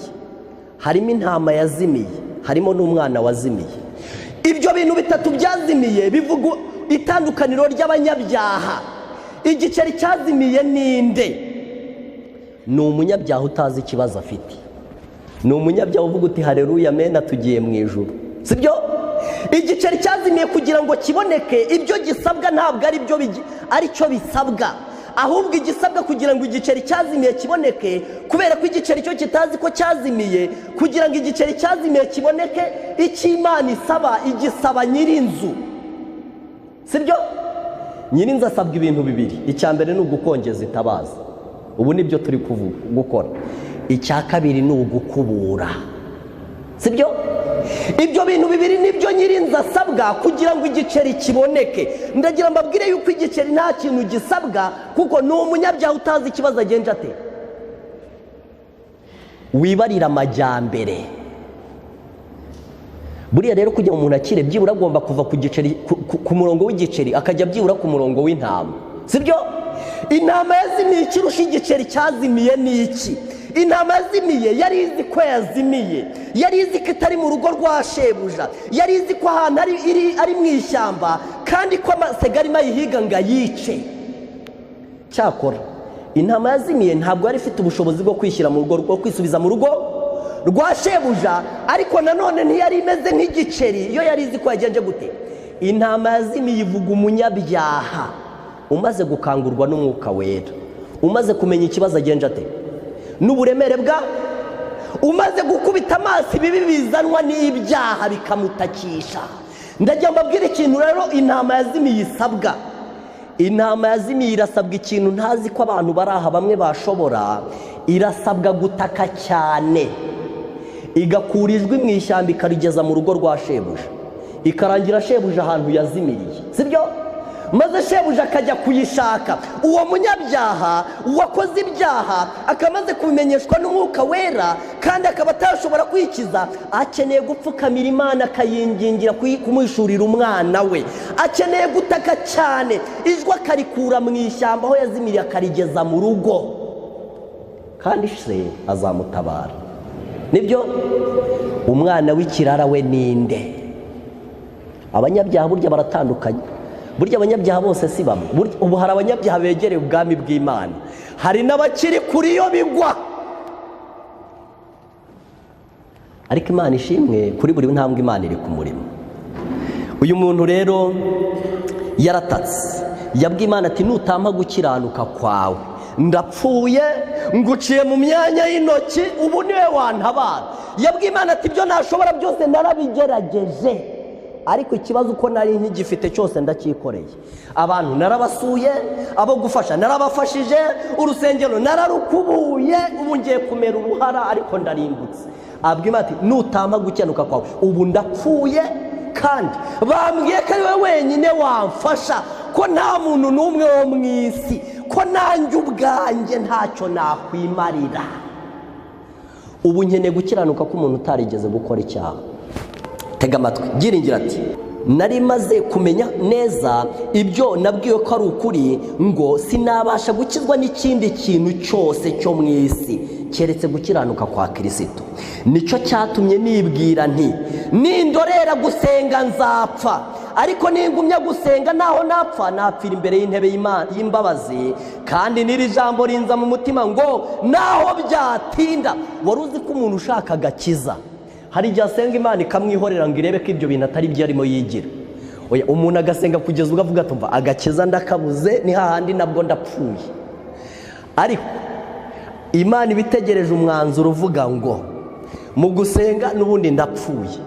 harimo intama yazimiye, harimo n'umwana wazimiye. Ibyo bintu bitatu byazimiye bivuga itandukaniro ry'abanyabyaha. Igiceri cyazimiye ninde? Ni umunyabyaha utazi ikibazo afite. Ni umunyabyaha uvuga uti haleluya mena tugiye mu ijuru, sibyo? Igiceri cyazimiye kugira ngo kiboneke, ibyo gisabwa ntabwo ari byo aricyo bisabwa, ahubwo igisabwa kugira ngo igiceri cyazimiye kiboneke, kubera ko igiceri cyo kitazi ko cyazimiye, kugira ngo igiceri cyazimiye kiboneke, icyo Imana isaba igisaba nyirinzu, sibyo? Nyirinzu asabwa ibintu bibiri. Icya mbere ni ugukongeza itabaza, ubu nibyo turi gukora. Icya kabiri ni ugukubura, sibyo? Ibyo bintu bibiri nibyo nyirinzu asabwa kugira ngo igiceri kiboneke. Ndagira mbabwire yuko igiceri nta kintu gisabwa, kuko ni umunyabyaha utazi ikibazo agenje ate. Wibarira amajyambere. Buriya rero kugira umuntu akire byibura agomba kuva ku giceri, ku murongo w'igiceri akajya byibura ku murongo w'intama, sibyo? Intama yazimiye ikirusha igiceri cyazimiye ni iki? Intama yazimiye yari izi ko yazimiye, yari izi ko itari mu rugo rwa shebuja, yari izi ko ahantu ari mu ishyamba, kandi ko amasega arimo ayihiga ngo ayice. Cyakora intama yazimiye ntabwo yari ifite ubushobozi bwo kwishyira mu rugo, rwo kwisubiza mu rugo rwa shebuja, ariko nanone ntiyari imeze nk'igiceri iyo yari izi ko yagenje gute. Intama yazimiye ivuga umunyabyaha umaze gukangurwa n'umwuka wera, umaze kumenya ikibazo agenje ate n'uburemere bwa, umaze gukubita amaso ibibi bizanwa n'ibyaha bikamutakisha. Ndagira mbabwire ikintu rero intama yazimiye isabwa. Intama yazimiye irasabwa ikintu ntazi ko abantu bari aha bamwe bashobora. Irasabwa gutaka cyane, igakura ijwi mu ishyamba ikarigeza mu rugo rwa shebuja, ikarangira shebuja ahantu yazimiriye, sibyo? Maze shebuja akajya kuyishaka. Uwo munyabyaha wakoze ibyaha akamaze kubimenyeshwa n'umwuka wera kandi akaba atashobora kwikiza, akeneye gupfukamira Imana akayingingira kumuhishurira umwana we. Akeneye gutaka cyane, ijwi akarikura mu ishyamba aho yazimiriye akarigeza mu rugo, kandi se azamutabara. Nibyo? Umwana w'ikirara we ninde? Abanyabyaha burya baratandukanye. Burya abanyabyaha bose si bamwe. Ubu hari abanyabyaha begereye ubwami bw'Imana, hari n'abakiri kuri yo bigwa. Ariko Imana ishimwe, kuri buri ntambwe Imana iri ku murimo. Uyu muntu rero yaratatse, yabwiye Imana ati nutampa gukiranuka kwawe ndapfuye, nguciye mu myanya y'intoki, ubu niwe wantabara. Yabwiye Imana ati ibyo nashobora byose narabigerageje, ariko ikibazo uko nari nkigifite cyose ndacyikoreye. Abantu narabasuye, abo gufasha narabafashije, urusengero nararukubuye, ubu ngiye kumera uruhara ariko ndarimbutse. Abwiye Imana ati nutampa gukiranuka kwawe ubu ndapfuye, kandi bambwiye ko ari wowe wenyine wamfasha, ko nta muntu n'umwe wo mu isi, ko nanjye ubwanjye ntacyo nakwimarira. Ubu nkeneye gukiranuka k'umuntu utarigeze gukora icyaha. Tega amatwi. Byiringira ati nari maze kumenya neza ibyo nabwiwe ko ari ukuri, ngo sinabasha gukizwa n'ikindi kintu cyose cyo mu isi keretse gukiranuka kwa Kristo. Nicyo cyatumye nibwira nti nindorera gusenga nzapfa, Ariko ningumya gusenga naho napfa, napfira imbere y'intebe y'imbabazi. Kandi n'iri jambo rinza mu mutima ngo naho byatinda. Wari uzi ko umuntu ushaka agakiza hari igihe asenga Imana ikamwihorera ngo irebe ko ibyo bintu atari byo arimo yigira? Oya, umuntu agasenga kugeza ubwo avuga ati agakiza ndakabuze, ni hahandi nabwo ndapfuye. Ariko Imana ibitegereje umwanzuro uvuga ngo mu gusenga n'ubundi ndapfuye,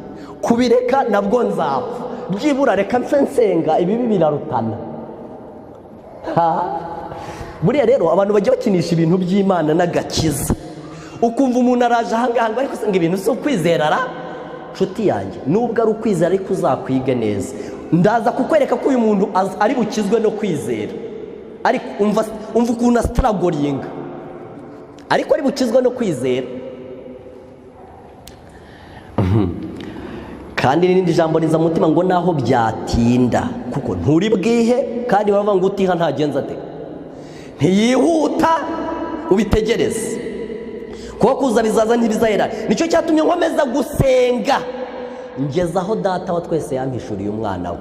kubireka nabwo nzapfa, byibura reka mfe nsenga, ibibi birarutana. Buriya rero abantu bajya bakinisha ibintu by'Imana n'agakiza. Ukumva umuntu araje ahangaha ngo ariko ngo ibintu si ukwizera ra? Nshuti yanjye, nubwo ari ukwizera ariko uzakwige neza. Ndaza kukwereka ko uyu muntu ari bukizwe no kwizera, ariko umva ukuntu asitaragoringa, ariko ari bukizwe no kwizera. Kandi n'irindi jambo riza mu mutima ngo naho byatinda, kuko nturi bwihe, kandi baravuga ngo utiha ntagenza ate, ntiyihuta, ubitegereze, kuko kuza bizaza ntibizahera. Nicyo cyatumye nkomeza gusenga ngeze aho Data wa twese yampishuriye umwana we.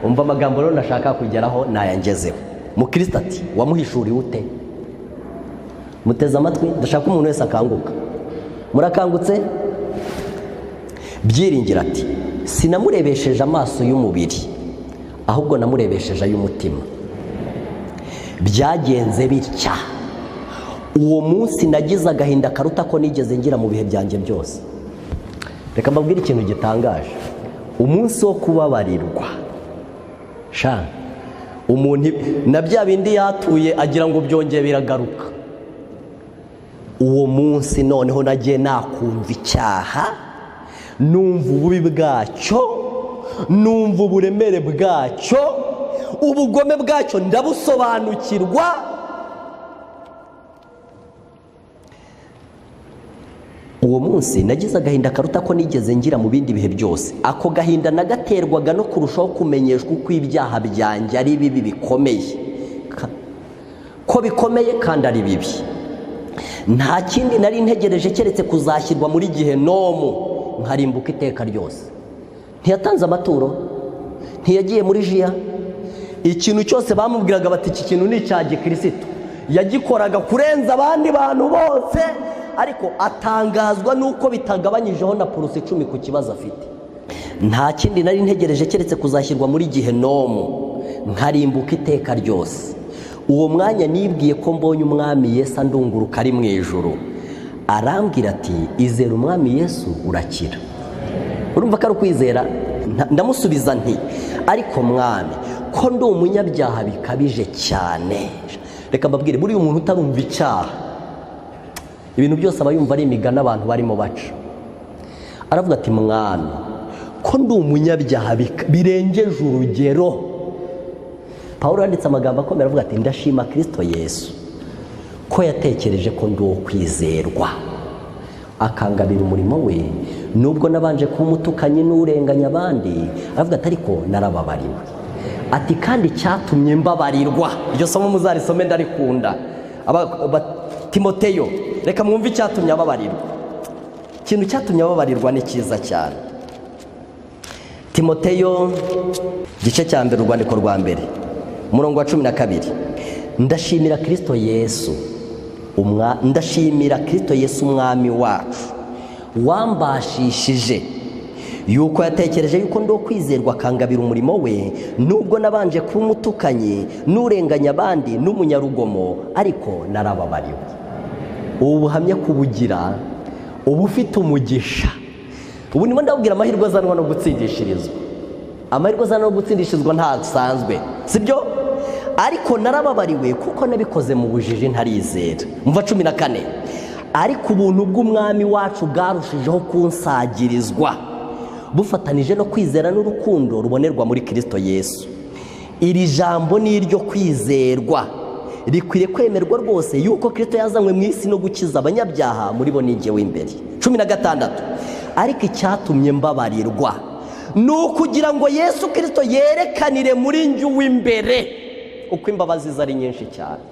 Umva amagambo rero nashaka kugeraho nayangezeho. Mukristo ati wamuhishuriye ute? Muteze amatwi, ndashaka umuntu wese akanguka. Murakangutse? Byiringira ati sinamurebesheje amaso y'umubiri, ahubwo namurebesheje ay'umutima. Byagenze bitya, uwo munsi nagize agahinda karuta ko nigeze ngira mu bihe byanjye byose. Reka mbabwire ikintu gitangaje. Umunsi wo kubabarirwa, sha umuntu na bya bindi yatuye agira ngo byongeye biragaruka. Uwo munsi noneho nagiye nakumva icyaha, numva ububi bwacyo, numva uburemere bwacyo, ubugome bwacyo ndabusobanukirwa. Uwo munsi nagize agahinda karuta ko nigeze ngira mu bindi bihe byose. Ako gahinda nagaterwaga no kurushaho kumenyeshwa uko ibyaha byanjye ari bibi bikomeye, ko bikomeye kandi ari bibi. Nta kindi nari ntegereje keretse kuzashyirwa muri gihenomu nkarimbuka iteka ryose. Ntiyatanze amaturo, ntiyagiye muri jiya. Ikintu cyose bamubwiraga bati iki kintu ni icya gikristo, yagikoraga kurenza abandi bantu bose. Ariko atangazwa nuko bitagabanyijeho na purusi 10 ku kibazo afite. Nta kindi nari ntegereje keretse kuzashyirwa muri gihenomu nkarimbuka iteka ryose. Uwo mwanya nibwiye ko mbonye umwami Yesu andunguruka ari mu ijuru, arambwira ati izera umwami Yesu urakira. Urumva ko ari ukwizera? Ndamusubiza nti ariko mwami, ko ndi umunyabyaha bikabije cyane. Reka mbabwire, buriya umuntu utarumva icyaha, ibintu byose aba yumva ari imigani abantu barimo baca. Aravuga ati mwami, ko ndi umunyabyaha birengeje urugero. Pawulo yanditse amagambo akomeye aravuga ati ndashima Kristo Yesu ko yatekereje ko ndi uwo kwizerwa, akangabira umurimo we, nubwo nabanje kuba umutukanyi n'urenganya abandi. Aravuga ati ariko narababariwe. Ati kandi cyatumye mbabarirwa, iryo somo muzarisome ndarikunda. Timoteyo, reka mwumve icyatumye ababarirwa. Ikintu cyatumye ababarirwa ni cyiza cyane. Timoteyo gice cya mbere, urwandiko rwa mbere, umurongo wa 12. Ndashimira Kristo Yesu, ndashimira Kristo Yesu umwami wacu, wambashishije yuko yatekereje yuko ndo kwizerwa akangabira umurimo we, nubwo nabanje kuba umutukanyi n'urenganya abandi n'umunyarugomo, ariko narababariwe. Ubu buhamya kubugira uba ufite umugisha. Ubu ndimo ndabwira amahirwe azanwa no gutsindishirizwa. Amahirwe azanwa no gutsindishirizwa ntasanzwe, sibyo? Ariko narababariwe kuko nabikoze mu bujiji ntarizera. Umva 14. Ariko ubuntu bw'umwami wacu bwarushijeho kunsagirizwa, bufatanije no kwizera n'urukundo rubonerwa muri Kristo Yesu. Iri jambo ni iryo kwizerwa, rikwiriye kwemerwa rwose yuko Kristo yazanywe mu isi no gukiza abanyabyaha, muri bo ninjye w'imbere. 16. Ariko icyatumye mbabarirwa ni ukugira ngo Yesu Kristo yerekanire muri njye w'imbere uko imbabazi zari nyinshi cyane.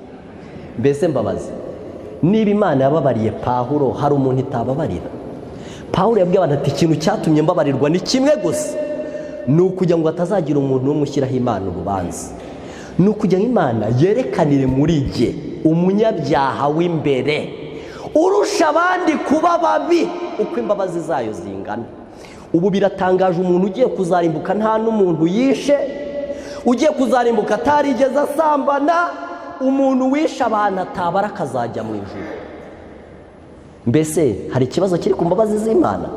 Mbese mbabazi, niba Imana yababariye Pawulo, hari umuntu itababarira? Pawulo yabwiye abantu ati ikintu cyatumye mbabarirwa ni kimwe gusa, Ni ukugira ngo hatazagira umuntu n'umwe ushyiraho Imana urubanza. Ni ukugira ngo Imana yerekanire muri jye umunyabyaha w'imbere urusha abandi kuba babi uko imbabazi zayo zingana. Ubu biratangaje, umuntu ugiye kuzarimbuka nta n'umuntu yishe, ugiye kuzarimbuka atarigeze asambana, umuntu wishe abantu atabara akazajya mu ijuru. Mbese hari ikibazo kiri ku mbabazi z'Imana?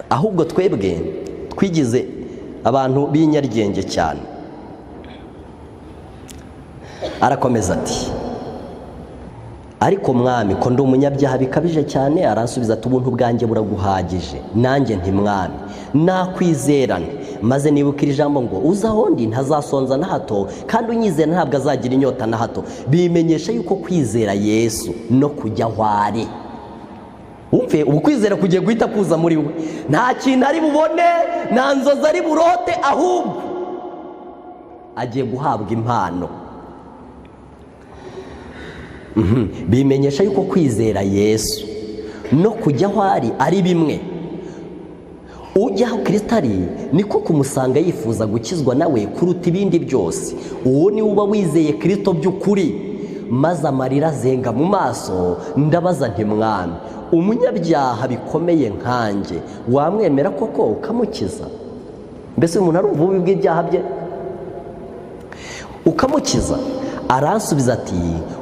Ahubwo twebwe twigize abantu b'inyaryenge cyane. Arakomeza ati ariko mwami, ko ndi umunyabyaha bikabije cyane. Aransubiza ati ubuntu bwanjye buraguhagije. Nanjye nti mwami, nakwizerane. Maze nibuka iri jambo ngo uza aho ndi ntazasonza na hato, kandi unyizera ntabwo azagira inyota na hato. Bimenyesha yuko kwizera Yesu no kujya aho ari, umve, ubu kwizera kugiye guhita kuza muri we. Nta kintu ari bubone, nta nzozi ari burote, ahubwo agiye guhabwa impano. Bimenyesha yuko kwizera Yesu no kujya aho ari ari bimwe. Ujya aho Kristo ari niko kumusanga yifuza gukizwa nawe kuruta ibindi byose. Uwo ni uba wizeye Kristo by'ukuri. Maze amarira azenga mu maso, ndabaza nti mwami, umunyabyaha bikomeye nkanjye wamwemera koko ukamukiza? Mbese umuntu arumva ububi bw'ibyaha bye ukamukiza? Aransubiza ati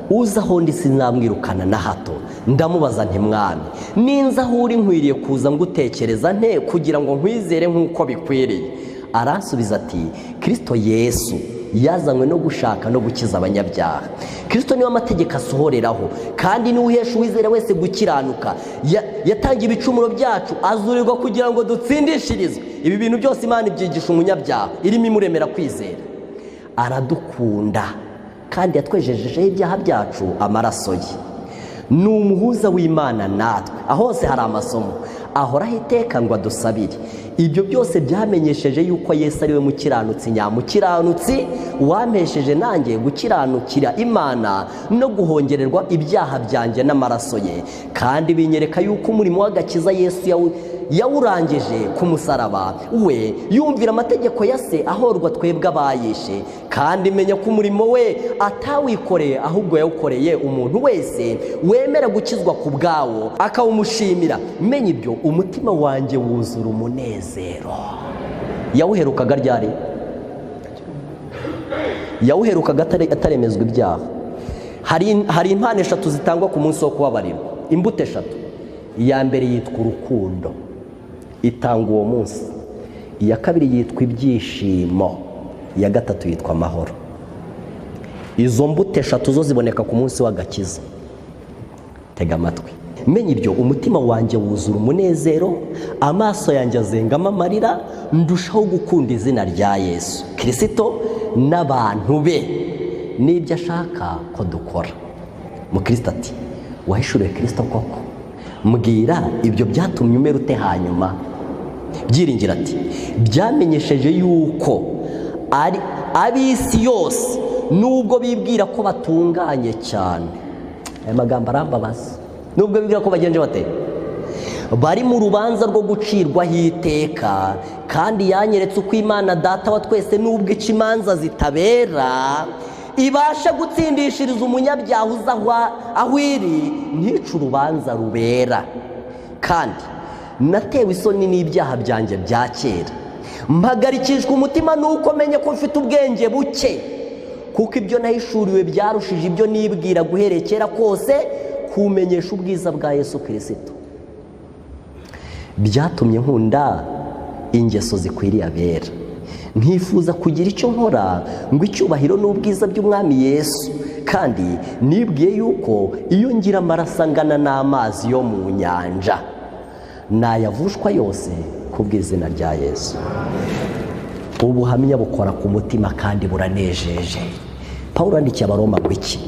uza aho ndi sinamwirukana na hato. Ndamubaza nti mwami, ninza aho uri nkwiriye kuza ngutekereza nte kugira ngo nkwizere nk'uko bikwiriye? Aransubiza ati Kristo Yesu yazanywe no gushaka no gukiza abanyabyaha. Kristo niwe amategeko asohoreraho, kandi niwe uhesha uwizera wese gukiranuka. Yatangiye ibicumuro byacu azurirwa kugira ngo dutsindishirizwe. Ibi bintu byose Imana ibyigisha umunyabyaha, irimo imuremera kwizera. Aradukunda kandi yatwejejeho ibyaha byacu amaraso ye. Ni umuhuza w'Imana natwe. Aho hose hari amasomo, ahoraho iteka ngo adusabire. Ibyo byose byamenyesheje yuko Yesu ari we mukiranutsi nyamukiranutsi, wampesheje nanjye gukiranukira Imana no guhongererwa ibyaha byanjye n'amaraso ye. Kandi binyereka yuko umurimo w'agakiza Yesu yawurangije ku musaraba we, yumvira amategeko ya se ahorwa twebwe abayishe. Kandi menya ko umurimo we atawikoreye, ahubwo yawukoreye umuntu wese wemera gukizwa ku bwawo akawumushimira. Menya ibyo, umutima wanjye wuzura umunezero. Yawuherukaga ryari? Yawuherukaga ataremezwa ibyaha. Hari impano eshatu zitangwa ku munsi wo kubabarirwa, imbuto eshatu. Iya mbere yitwa urukundo, itanga uwo munsi. Iya kabiri yitwa ibyishimo, iya gatatu yitwa amahoro. Izo mbuto eshatu zo ziboneka ku munsi w'agakiza. Tega amatwi. Menya ibyo, umutima wanjye wuzura umunezero, amaso yanjye azengamo amarira, ndushaho gukunda izina rya Yesu Kristo n'abantu be n'ibyo ashaka ko dukora. Mukristo ati wahishuriwe Kristo koko? Mbwira ibyo byatumye umera ute hanyuma? Byiringira ati byamenyesheje yuko ari ab'isi yose nubwo bibwira ko batunganye cyane. Aya magambo arambabaza. Nubwo bibwira ko bagenje bate, bari mu rubanza rwo gucirwaho iteka. Kandi yanyeretse uko Imana Data wa twese nubwo ica imanza zitabera ibasha gutsindishiriza umunyabyaha uza aho iri ntica urubanza rubera. Kandi natewe isoni n'ibyaha byanjye bya kera, mpagarikishwa umutima nuko menye ko mfite ubwenge buke, kuko ibyo nahishuriwe byarushije ibyo nibwira guhereye kera kose kumenyesha ubwiza bwa Yesu Kristo. Byatumye nkunda ingeso zikwiriye abera, nkifuza kugira icyo nkora ngo icyubahiro n'ubwiza by'Umwami Yesu. Kandi nibwiye yuko iyo ngira amaraso angana n'amazi yo mu nyanja nayavushwa yose ku bw'izina rya Yesu. Ubuhamya bukora ku mutima kandi buranejeje. Pawulo yandikiye Abaroma ngo iki?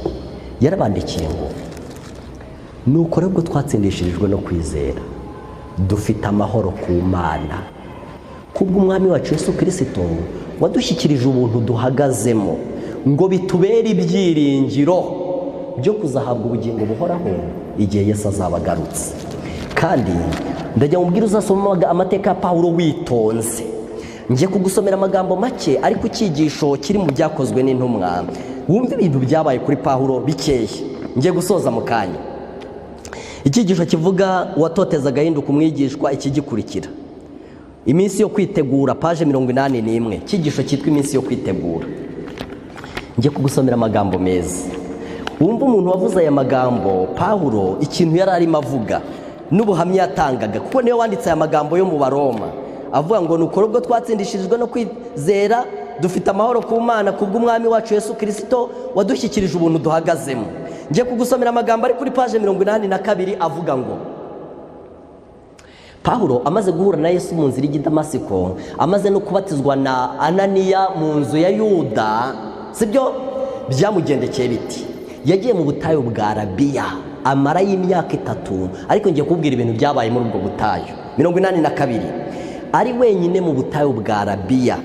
Yarabandikiye ngo nuko rero twatsindishirijwe no kwizera, dufite amahoro ku Mana kubw'Umwami wacu Yesu Kristo wadushyikirije ubuntu duhagazemo, ngo bitubere ibyiringiro byo kuzahabwa ubugingo buhoraho igihe Yesu azaba agarutse. Kandi ndajya mubwira uzasoma amateka ya Pawulo witonze, Ngiye kugusomera amagambo make ariko icyigisho kiri mu byakozwe n'intumwa, wumve ibintu byabaye kuri Pawulo bikeya. Ngiye gusoza mu kanya. Icyigisho kivuga uwatotezaga ahinduka umwigishwa, ikigikurikira iminsi yo kwitegura, paje 81, icyigisho cyitwa iminsi yo kwitegura. Ngiye kugusomera amagambo meza, wumva umuntu wavuze aya magambo Pawulo ikintu yari arimo avuga n'ubuhamya yatangaga, kuko niwe wanditse aya magambo yo mu Baroma avuga ngo nukora ubwo twatsindishirijwe no kwizera dufite amahoro ku Mana kubw'Umwami wacu Yesu Kristo wadushyikirije ubuntu duhagazemo. Ngiye kugusomera amagambo ari kuri paje 82 avuga ngo Pawulo amaze guhura na Yesu mu nzira ijya i Damasiko, amaze no kubatizwa na Ananiya mu nzu ya Yuda, sibyo byamugendekeye biti? Yagiye mu butayu bwa Arabiya amara y'imyaka 3, ariko ngiye kubwira ibintu byabaye muri ubwo butayu. 82 ari wenyine mu butayu bwa Arabiya,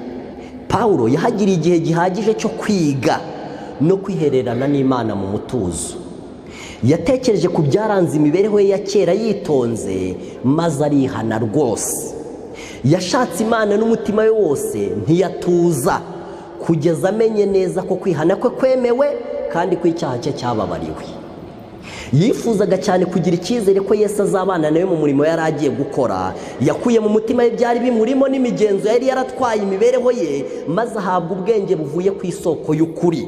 Pawulo yahagiriye igihe gihagije cyo kwiga no kwihererana n'Imana mu mutuzo. Yatekereje ku byaranze imibereho ye ya kera yitonze, maze arihana rwose. Yashatse Imana n'umutima we wose, ntiyatuza kugeza amenye neza ko kwihana kwe kwemewe kandi ko icyaha cye cyababariwe. Yifuzaga cyane kugira icyizere ko Yesu azabana nawe mu murimo yari agiye gukora. Yakuye mu mutima we byari bimurimo n'imigenzo yari yaratwaye imibereho ye, maze ahabwa ubwenge buvuye ku isoko y'ukuri.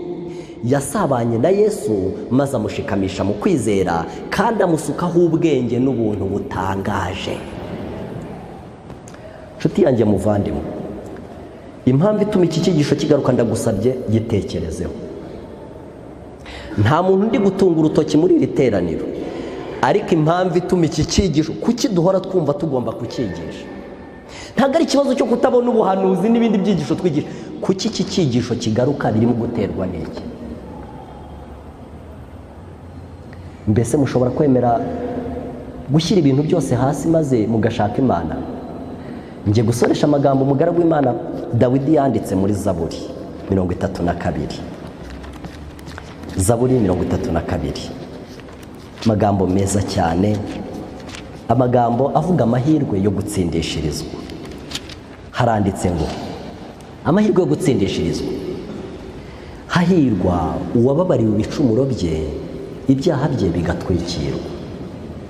Yasabanye na Yesu maze amushikamisha mu kwizera, kandi amusukaho ubwenge n'ubuntu butangaje. Nshuti yanjye muvandimwe, impamvu ituma iki cyigisho kigaruka ndagusabye gitekerezeho. Nta muntu ndi gutunga urutoki muri iri teraniro, ariko impamvu ituma iki cyigisho kuki duhora twumva tugomba kucyigisha, ntabwo ari ikibazo cyo kutabona ubuhanuzi n'ibindi byigisho twigisha. Kuki iki cyigisho kigaruka birimo guterwa n'iki? Mbese mushobora kwemera gushyira ibintu byose hasi maze mugashaka Imana? Ngiye gusoresha amagambo umugaragu w'Imana Dawidi yanditse muri Zaburi 32. Zaburi 32, amagambo meza cyane, amagambo avuga amahirwe yo gutsindishirizwa. Haranditse ngo amahirwe yo gutsindishirizwa: hahirwa uwababariwe ibicumuro bye, ibyaha bye bigatwikirwa.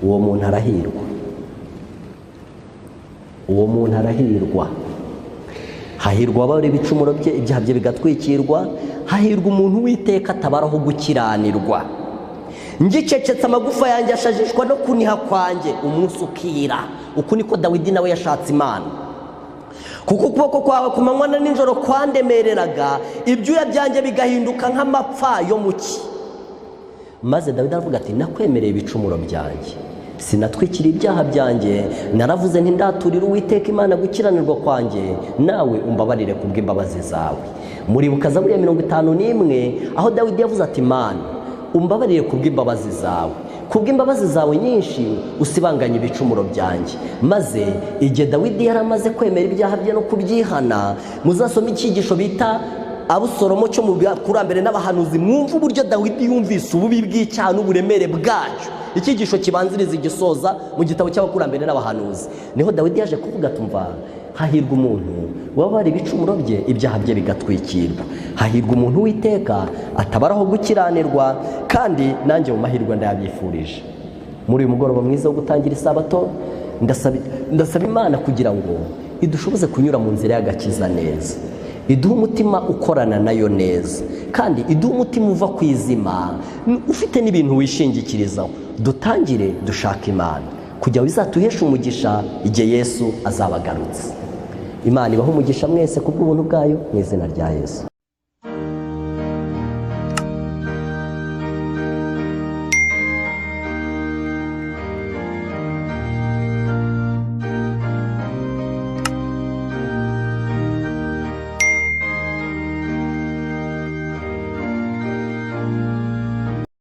Uwo muntu arahirwa, uwo muntu arahirwa. Hahirwa uwababariwe ibicumuro bye, ibyaha bye bigatwikirwa. Hahirwa umuntu witeka atabaraho gukiranirwa. Ngicecetse amagufa yanjye ashajishwa no kuniha kwanjye umunsi ukira. Uku niko Dawidi nawe yashatse Imana. Kuko ukuboko kwawe ku manywa na nijoro kwandemereraga, ibyuya byanjye bigahinduka nk'amapfa yo mu cyi. Maze Dawidi aravuga ati nakwemereye ibicumuro byanjye, sinatwikira ibyaha byanjye, naravuze nti ndaturira Uwiteka Imana gukiranirwa kwanjye, nawe umbabarire kubw'imbabazi zawe. Muribuka Zaburi ya 51 aho Dawidi yavuze ati Mana umbabarire kubw'imbabazi zawe, kubw'imbabazi zawe nyinshi usibanganye ibicumuro byanjye. Maze igihe Dawidi yari amaze kwemera ibyaha bye no kubyihana, muzasome icyigisho bita Abusalomo cyo mu bakurambere n'abahanuzi, mwumva uburyo Dawidi yumvise ububi bw'icyaha n'uburemere bwacyo. Icyigisho kibanziriza igisoza mu gitabo cy'abakurambere n'abahanuzi. Niho Dawidi yaje kuvuga tumva hahirwa umuntu wababara ibicumuro bye, ibyaha bye bigatwikirwa. Hahirwa umuntu witeka atabaraho gukiranirwa, kandi nanjye mu mahirwe ndayabifurije. Muri uyu mugoroba mwiza wo gutangira isabato, ndasaba Imana kugira ngo idushoboze kunyura mu nzira y'agakiza neza, iduha umutima ukorana nayo neza, kandi iduha umutima uva ku izima ufite n'ibintu wishingikirizaho. Dutangire dushaka Imana kugira ngo izatuheshe umugisha igihe Yesu azabagarutse. Imana ibahe umugisha mwese kubw'ubuntu bwayo mu izina rya Yesu.